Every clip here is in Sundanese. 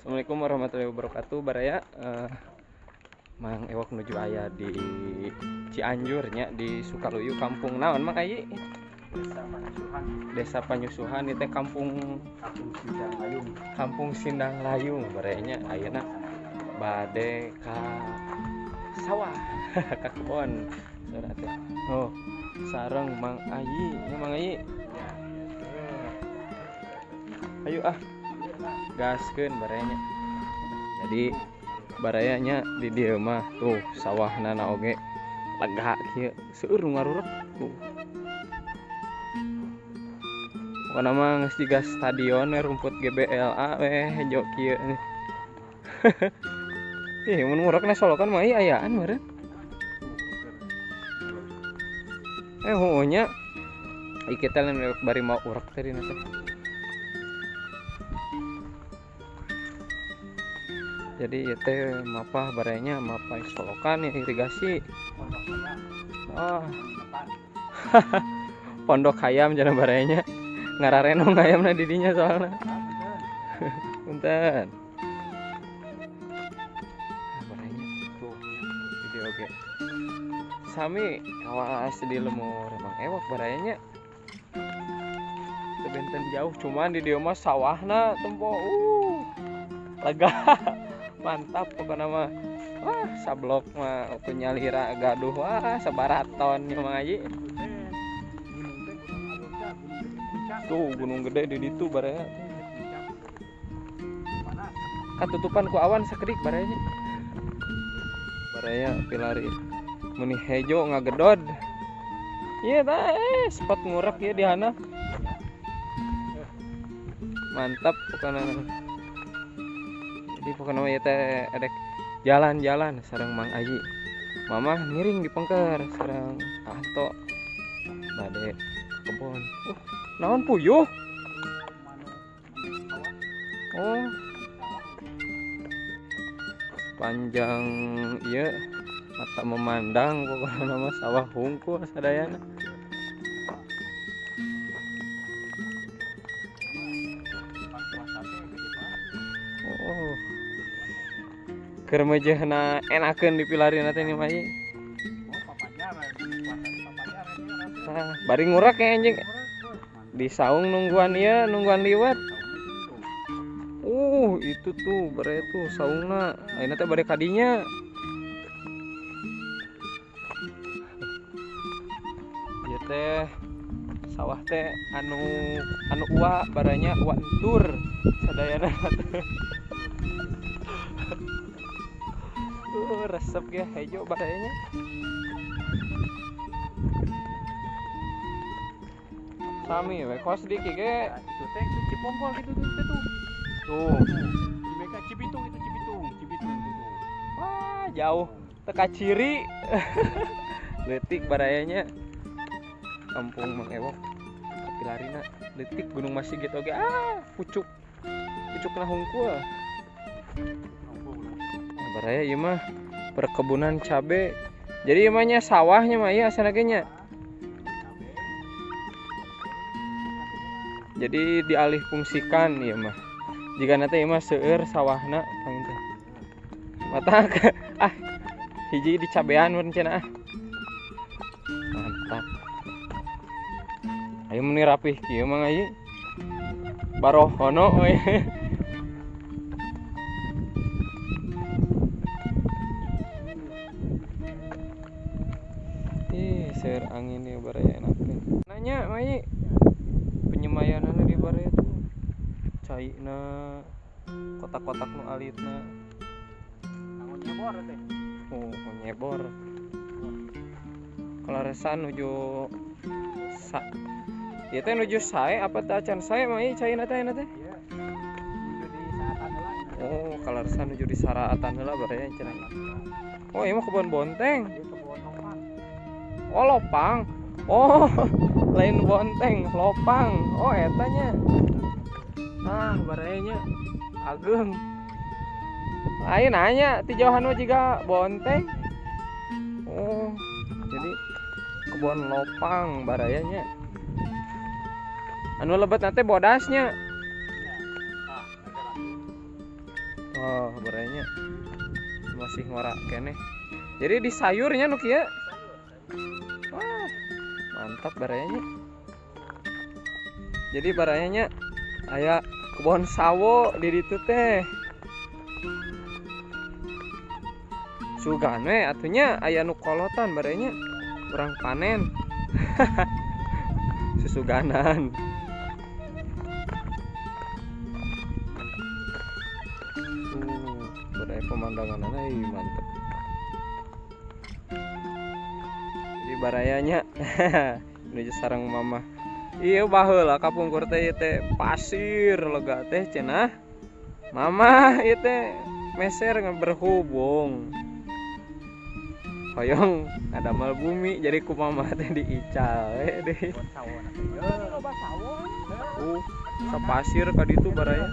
Assalamualaikum warahmatullahi wabarakatuh. Baraya Mang Ewok nuju aya di Cianjur nya, di Sukaluyu, kampung naon Mang Ayi? Desa Panyusuhan. Desa Panyusuhan itu kampung Kampung Sindang Layung. Kampung Sindang Layung baraya nya. Ayeuna bade ka sawah ka kebon saudara teh. Oh, sareng Mang Ayi ya, Mang Ayi. Ayo ah, gaskeun barayanya. Jadi barayanya di dieu mah tuh sawahna na oge lega kieu, seueur nu ngarurek tuh. Pokona mah geus jiga stadion we, rumput GBLA we hejo kieu. Ih, mun ngurekna solokan mah ieu ayaan meureun. Heueuh nya. Ih, kita lain bari mau urek tadi teh. Jadi ieu teh mapah barayanya, mapah solokan ya, irigasi. Oh. Pondok hayam cenah barayanya. Ngararenong hayamna di dinya soalna. Punten. Barayanya tuh di dieu oge. Sami kawas di lemur Mang Ewok barayanya. Teu benten jauh, cuman di dieu mah sawahna tempo lega. Mantap pokoknya mah. Wah, sablok mah penyalira gaduh, wah sabaraton nya Mang Ayi. Tuh gunung gede di ditu baraya. Katutupan ku awan sakedik baraya. Baraya pilari meni hejo ngagedod. Ieu tah spot ngurek ieu di hana. Mantap pokoknya. Jadi pokoknya mah ieu teh edek jalan-jalan sareng Mang Ayi. Mamah ngiring di pengker sareng Anto bade kebon. Naon puyuh? Oh. Sepanjang ieu mata memandang pokoknya mah sawah hungkul sadayana. Oh. Keur mejehna enakeun dipilarina teh ni mah ieu. Tah, bari ngurak ya anjing. Di saung nungguan ieu, nungguan liwat. Itu tuh bare tuh saungna. Ayeuna teh bare kadinya. Ieu teh sawah teh anu ua baranya ua entur sadayana teh. Resep ya hejo baranya. Sami we kos di kieu ge. Itu teh Ciponggol gitu tuh. Tuh. Cibeka Cibitung itu Cibitung itu tuh. Wah, jauh teka ciri. Leutik barayanya. Kampung Mang Ewok kapilarina leutik Gunung Masigit oge, pucuk. Pucukna hungkul. Nah, baraya ieu mah perkebunan cabe. Jadi ieu mah nya sawahnya mah ieu asana ge nya. Jadi dialihfungsikan ieu mah. Jika nanti ieu mah seueur sawahna panginten. Mata hiji dicabean mun cenah ah. Mantap. Ayo meni rapih kieu Mang Ayi. Barohono euy. Ih, seueur angin ieu baraya enakeun. Nanya Mang Ayi, penyemayanana di baraya tuh caina kotak-kotak nu alitna. Naon nyebor teh? Oh, nyebor. Kalaresan nuju sa ieu teh nuju sae apa teh acan sae Mang Ayi caina teh ayeuna teh? Iya. Nuju di saatan heula. Oh, kalaresan nuju di saraatan heula baraya cenah. Oh, ieu mah kebon bonteng. Ieu kebon lopang. Oh, lopang. Oh, lain bonteng, lopang. Oh, eta nya. Ah, baraya nya ageung. Lain nanya ti jauhan mah jiga bonteng. Oh, jadi kebon lopang barayanya. Anu lebet nanti bodasnya. Oh, baranya masih ngora keneh. Jadi di sayurnya nu kieu. Wah, mantap barayanya. Jadi barayanya aya kebon sawo di ditu teh. Sugan we atunya aya nu kolotan barayanya urang panen. Susuganan. Baraya pemandanganna euy mantep. Jadi barayanya menuju sarang mama. Iya baheula kapungkur teh ieu teh pasir lega teh cenah. Mama ieu teh meser berhubung. Hoyong ngadamel bumi jadi ku mama teh diical we deui. Sapasir ka ditu baraya.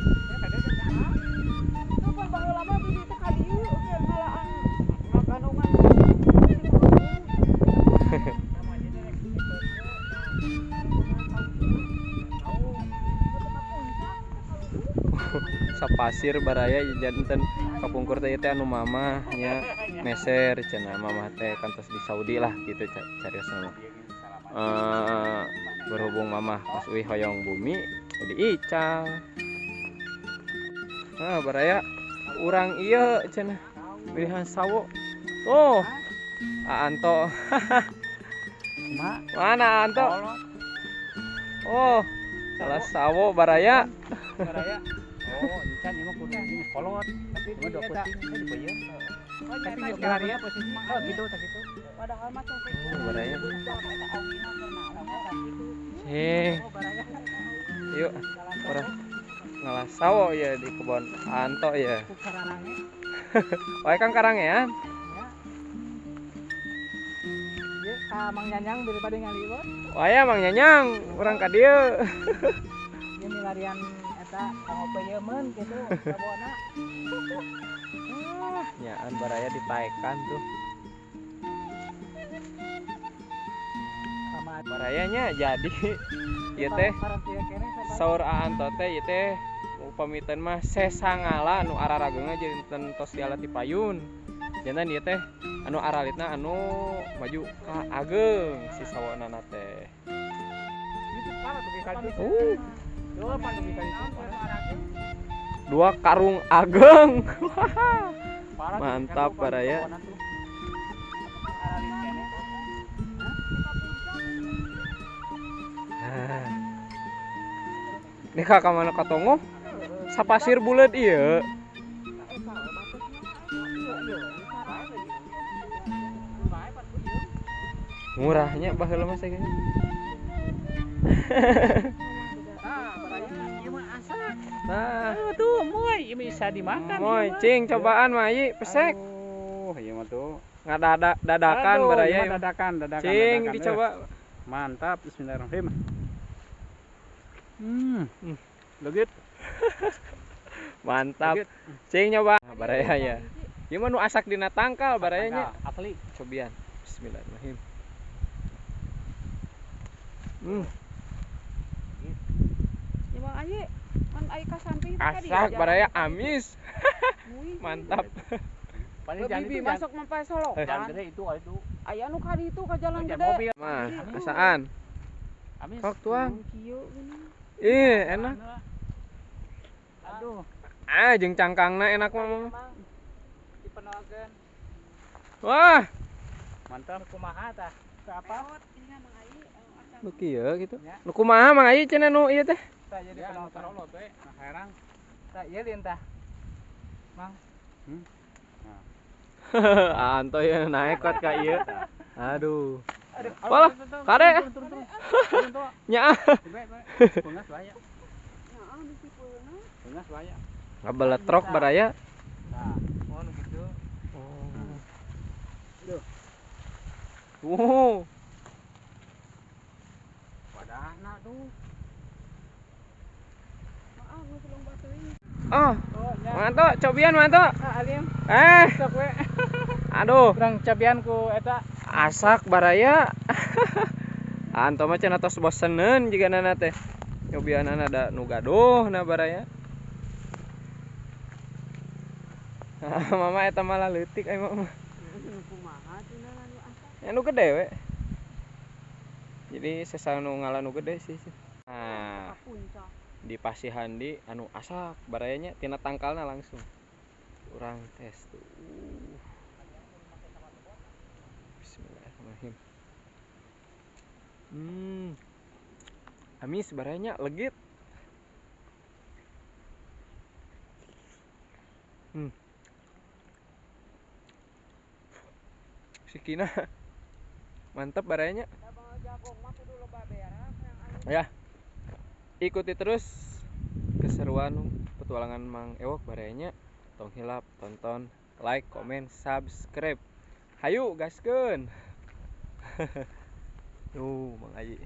Sapasir baraya janten kapungkur teh teh anu mama nya meser cenah mama teh kantos di Saudi lah gitu cariosna mah. Berhubung mama pas uih hoyong bumi diical. Nah baraya urang ieu cenah pilihan sawo. Oh, Anto. Mana Anto? Oh, salah sawo baraya. Baraya. Oh, encan ieu mah kudu ini kolot. Tapi cuma dua puting teh dibeuyeuh. Tapi geus galarieu posisi. Oh, gitu tah gitu. Padahal mah oh, baraya. Cih. Yuk, urang ngalah sawo ya di kebon Anto ya. Wae Kang karangean. Ieu ka Mang Nyanyang daripada ngaliwet. Wae Mang Nyanyang, urang ka dieu. Ieu milarian eta kanggo peuyeun gitu sabona. Ah, nyaan baraya ditaekan tuh. Sama barayanya jadi ieu teh saur Anto teh ieu teh upamiten mah sesangala anu ararageungna janten tos dialat di payun. Janten ieu teh anu aralitna anu maju ka ageung si sawonana teh. Dua karung ageng. Mantap baraya. Ini kakak mana katongo? Sapasir bulat iya. Murahnya baheula mah saya. Nah, tuh moy bisa dimakan. Moy, cing cobaan mah ieu pesek. Oh, ieu mah tuh. Ngadadak dadakan baraya. Dadakan, dadakan. Cing dadakan, dicoba. Mantap, bismillahirrahmanirrahim. Legit. Mantap. Legit. Cing nyoba. Nah, baraya ya. Ieu mah nu asak dina tangkal barayanya. Asli. Cobian. Bismillahirrahmanirrahim. Ya Bang Ayi, man ai ka samping asak baraya amis. Mantap. Paling jalan itu masuk mampai Solo. Jalan gede itu itu. Aya nu ka ditu ka jalan gede. Mah, asaan. Amis. Sok tuang. Ih, enak. Aduh. Ah, jeung cangkangna enak mah. Dipenolakeun. Wah. Mantap kumaha tah? Ka apa? Nu kieu gitu. Nu kumaha Mang Ayi cenah nu ieu teh? Tah jadi penonton teh, nah herang. Tah ieu lin tah. Mang. Anto ya naik kot ka ieu. Aduh. Walah, kade. Nya. Peungas bahaya. Peungas bahaya. Ngabeletrok baraya. Nah, oh nu kitu. Oh. Duh. Padahna tuh. Oh, manto, cobian manto. Ah, alim. Eh. Sok we. Aduh. Urang cobian ku eta. Asak baraya. Anto mah cenah tos boseneun jiganana teh. Nyobianana da nu gaduh na baraya. Mama eta malah leutik ai mama. Kumaha cenah anu asak. Anu gede we. Jadi sesa nu ngala nu gede sih. Nah, di pasihan di anu asak barayanya tina tangkalna langsung. Urang tes tuh. Bismillahirrahmanirrahim. Amis barayanya legit. Sikina mantap barayanya. Ya, ikuti terus keseruan petualangan Mang Ewok barayanya. Tong hilap tonton, like, komen, subscribe. Hayu gaskeun. Tuh Mang Ayi.